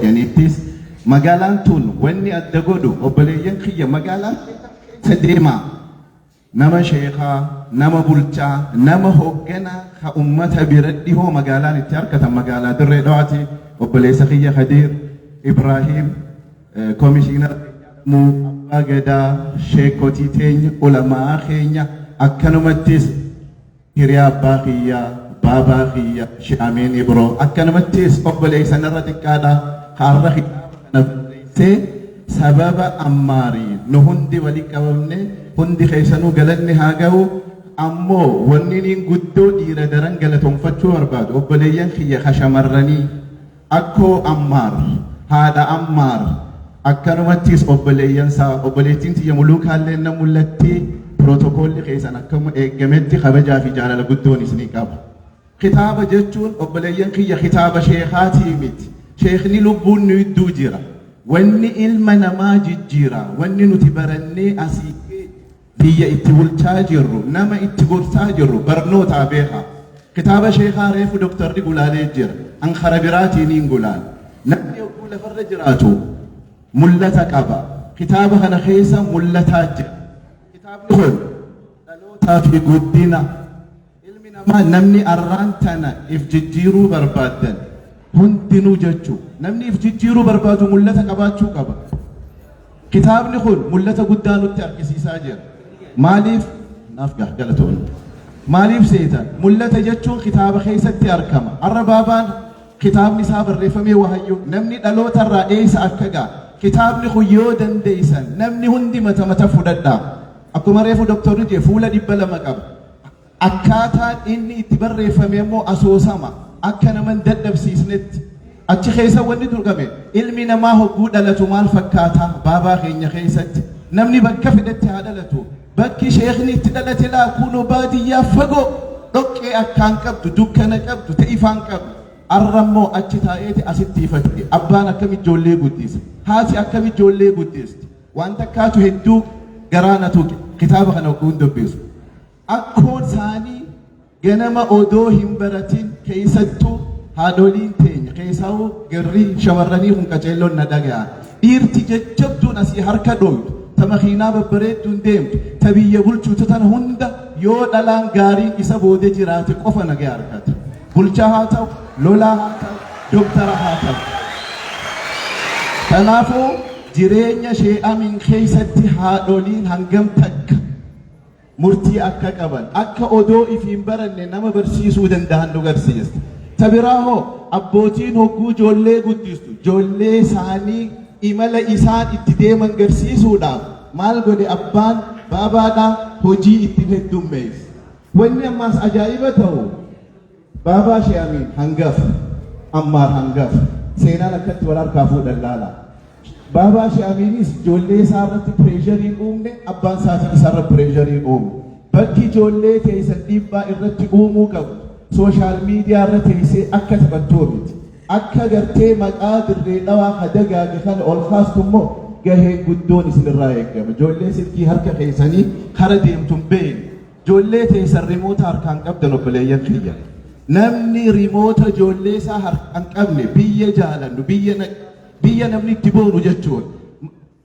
Yanittis magaalaan tun wanni adda godhu, obboleeyyan kiyya, magaalaan keessa deemaa, nama sheekaa, nama bulchaa, nama hoogganaa ka ummata bira dhihoo magaalaan itti harkatan magaalaa Dirree Dhawaati. Obboleessa kiyya Khadiir Ibraahim, komishiinara muu abbaa gadaa, sheekotii teenya, ulamaa keenya, akkanumattis hiriyaa abbaa kiyyaa, baabaa kiyya Shaameen Ibroo, akkanumattis obboleessa narra xiqqaadha har'a kitaaba kana barreessee sababa Ammaarii nu hundi walii qabamne, hundi keessanuu galanni haa ga'u. Ammoo wanni niin guddoo dhiira daran galatoonfachuu barbaadu, obboleeyyan kiyya ka shamarranii, akkoo Ammaar, haadha Ammaar, akkanumattis obboleeyyansaa, obboleettiin tiyya Muluukaallee na mul'atti, pirootokoolli keessan akkuma eeggametti kabajaa fi jaalala guddoon isinii qaba. Kitaaba jechuun, obboleeyyan kiyya, kitaaba sheekaatii miti. Sheekni lubbuun nu idduu jira. Wanni ilma namaa jijjiira, wanni nuti barannee asii biyya itti bulchaa jirru, nama itti gorsaa jirru barnootaa beekaa. Kitaaba sheekaa reefu doktarri gulaalee jira. An kara biraatiin hin gulaal. Namni yogguu lafarra jiraatu mul'ata qaba. Kitaaba kana keessa mul'ataa jira. Kitaabni kun dhalootaa fi guddina ilmi namaa, namni arraan tana if jijjiiruu barbaaddan hundinuu jechuu, namni if jijjiiruu barbaadu mul'ata qabaachuu qaba. Kitaabni kun mul'ata guddaa nutti argisiisaa jira. Maaliif naaf gaha, galatoon. Maaliif seetan? Mul'ata jechuun kitaaba keessatti argama. Arra baabaan kitaabni isaa barreeffamee wahayyuu namni dhaloota irraa eessa akka ga'a. Kitaabni kun yoo dandeessan namni hundi mata mata fudhadhaa. Akkuma reefu doktorri jee, fuula 200 qaba. Akkaataan inni itti barreeffame immoo asoosama akka nama hin dadhabsiisnetti. Achi keessa wanni turgame, ilmi namaa hogguu dhalatu maal fakkaata? Baabaa keenya keessatti namni bakka fedhetti haa dhalatu. Bakki sheekni itti dhalate laa kunoo baadiyyaa fagoo dhoqqee akkaan qabdu, dukkana qabdu, ta'e ifaan qabdu. Arra immoo achi taa'eeti asitti ifate. Abbaan akkam ijoollee guddisa? Haati akkam ijoollee guddisti? Waan takkaatu hedduu garaa na tuqe kitaaba kana hogguun dubbisu. Akkoon isaanii ganama odoo hin baratin, keessattuu haadholiin teenya, keessaa'uu garri shamarranii kun qaceelloon na dhaga'a. Dhiirti jajjabduun asii harka dhooytu, ta makiinaa babbareedduun deemtu, ta biyya bulchuutu, tana hunda yoo dhalaan gaariin isa booda jiraate qofa nagaa argata. Bulchaa haa ta'u, lolaa haa ta'u, doktara haa ta'u. Kanaafuu jireenya ishee Amiin keessatti haadholiin hangam takka murtii akka qaban, akka odoo ifiin baranne nama barsiisuu danda'an nu garsiista. Ta biraa hoo, abbootiin hogguu ijoollee guddistu, ijoollee isaanii imala isaan itti deeman garsiisuudhaaf maal godhe abbaan baabaadhaa? Hojii itti heddummeessa. Wanni ammaas ajaa'iba ta'u, baabaa ishee Amiin hangafa, Ammaar hangafa, seenaan akkatti wal harkaa fuudhan laala. Baabaa ishee Amiinis ijoollee isaa irratti pressure hin uumne, abbaan isaatii isarra pressure hin uumne. Bakki ijoollee teessan dhiibbaa irratti uumuu qabu social media irra teessee akka taphattuu miti. Akka gartee maqaa Dirree Dhawaa ka dagaage kana ol kaastu immoo gaheen guddoon isinirraa eegama. Ijoollee silkii harka keessanii kara deemtu hin beekne. Ijoollee teessan remote harkaan qabdan, obboleeyyan kiyya. Namni remote ijoollee isaa harkaan qabne, biyya jaalannu, biyya namni itti boonu jechuudha.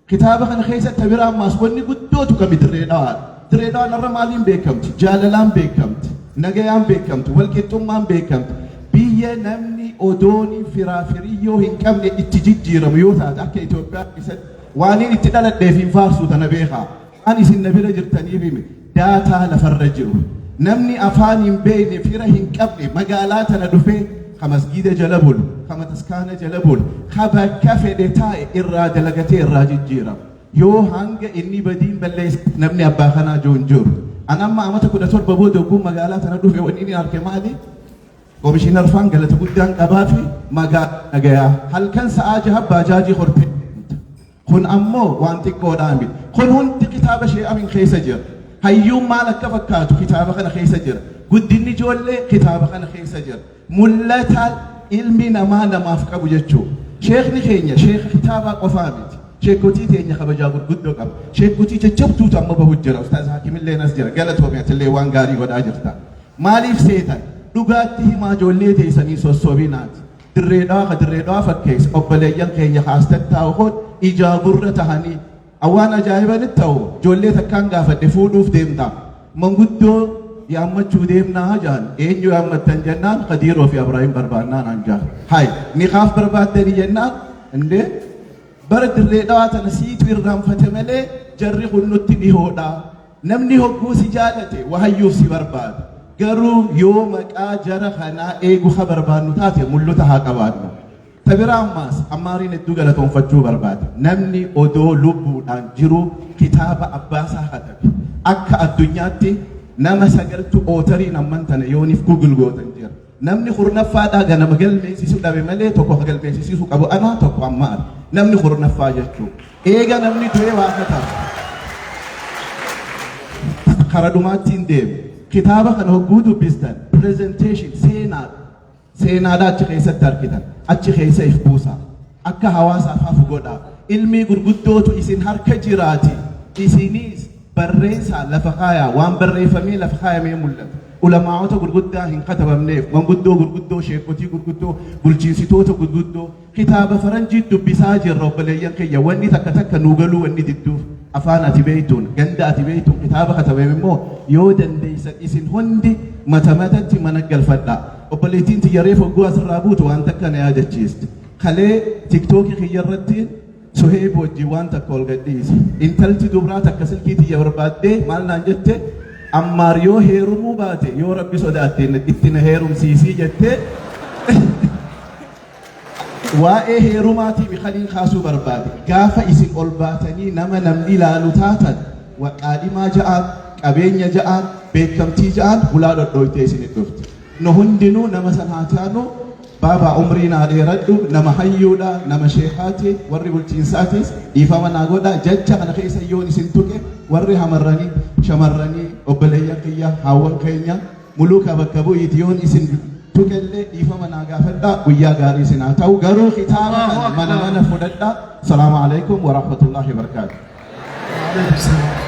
Kitaaba kana keessatti bira ammaas wanni guddootu kami? Dirree Dhawaadha. Dirree Dhawaan irra maaliin beekamti? Jaalalaan beekamti. Nagayaan beekamti. Walqixxummaan beekamti. Biyya namni odooni firaa firiyyoo hin qabne itti jijjiiramu yoo taate, akka Itoophiyaa keessatti waan inni itti dhaladheef hin faarsuu, tana beekaa. Waan isin na bira jirtaniif hime, data lafarra jiru. Namni afaan hin beekne, fira hin qabne magaalaa tana dhufee ka masgiida jala bulu, ka mataskaana jala bulu, ka bakka fedhe taa'e irraa dalagatee irraa jijjiirama. Yoo hanga inni badiin balleesse namni abbaa kanaa jiru hin jiru. An amma amata 17 booda oguu magaalaa tana dhufe wanni inni arge maali? Komishiinar Faan galata guddaan qabaa fi magaalaa nagayaa halkan sa'aa 6 baajaajii hortee. Kun ammoo waan xiqqoodhaa miti. Kun hundi kitaaba ishee Amin keessa jira. Hayyuun maal akka fakkaatu kitaaba kana keessa jira. Guddinni ijoollee kitaaba kana keessa jira. Mul'ata ilmi namaa namaaf qabu jechuudha. Sheekni keenya sheeka kitaabaa qofaa miti. Sheekotii teenya kabajaa gurguddoo qaba. Sheekotii jajjabduutu amma bahu jira. Ustaaz Hakimillee as jira. Galatoomii, atillee waan gaarii godhaa jirta. Maaliif seetan? Dhugaatti himaa, ijoollee teessanii sossobinaati. Dirree Dhawaa ka Dirree Dhawaa fakkeessa obboleeyyan keenya kaas tattaa'u kun ijaa gurra tahanii awwaan ajaa'ibanitti ta'u. Ijoollee takkaan gaafadhe, fuudhuuf deemta, manguddoo yaammachuu deemnaa jaan. Eenyu yaammattan jennaan, Kadiiroo fi Abrahiim barbaannaan an jaan. Hay, nikaaf barbaaddanii jennaan, indee bara Dirree Dhawaa tana siitu irraanfate malee jarri kun nutti dhihoodha. Namni hogguu si jaalate wahayyuuf si barbaada. Garuu yoo maqaa jara kanaa eegu ha barbaannu taate, mul'ata haa qabaannu. Ta biraa ammaas Ammaariin hedduu galatoonfachuu barbaade. Namni odoo lubbuudhaan jiru kitaaba abbaasaa katabe. Akka addunyaatti nama sagaltu authoriin amman tana yooniif Google gootan jira. Namni kurnaffaadhaa ganama galmeessisuu dhabe malee, tokko ka galmeessisuu qabu ana, tokko Ammaar. Namni kurnaffaa jechuu. Eega namni du'ee waa katabe. Kara dhumaatti hin deemu. Kitaaba kana hogguu dubbistan presentation seenaadha. Seenaadha achi keessatti argitan. Achi keessa if buusa. Akka hawaasaaf hafu godha. Ilmii gurguddootu isin harka jiraati. Isinis barreessaa lafa kaayaa, waan barreeffamee lafa kaayamee mul'ata. Ulamaa'ota gurguddaa hin katabamneef, manguddoo gurguddoo, sheekotii gurguddoo, bulchiinsitoota gurguddoo, kitaaba faranjii dubbisaa jirra, obboleeyyan kiyya. Wanni takka takka nuu galuu wanni didduuf afaan ati beeytuun, ganda ati beeytuun kitaaba katabame immoo yoo dandeessan isin hundi mata matatti mana galfadhaa. Obboleettiin tiyya reefu hogguu asirraa buutu waan takka na yaadachiisti. Kalee TikTokii kiyya irratti Suheeb wajjin waan takka ol gadhiise. Intalti dubraa takka silkii tiyya barbaaddee maal naan jette? "Ammaar, yoo heerumuu baate, yoo Rabbi sodaatte itti na heerumsiisii" jettee. Waa'ee heerumaatii kaniin kaasuu barbaade, gaafa isin ol baatanii nama namni ilaalu taatan, qaadhimaa ja'aan, qabeenya ja'aan, beekamtii ja'aan hulaa dhodhooytee isin dhufti. Nu hundinuu nama san haa taanu. Baabaa, umrii naa dheeradhu, nama hayyuudha, nama sheekaati, warri bulchiinsaatis dhiifama naa godha. Jecha kana keessa yoon isin tuqe, warri hamarranii, shamarranii, obboleeyyan kiyya, haawwan keenya muluka bakka bu'iiti, yoon isin tuqellee dhiifama naa gaafadha. Guyyaa gaarii isin haa ta'u. Garuu kitaaba kana mana mana fudhadha. Salaamu alaikum wa rahmatullahi wa barakaatu. Waalaikum salaam.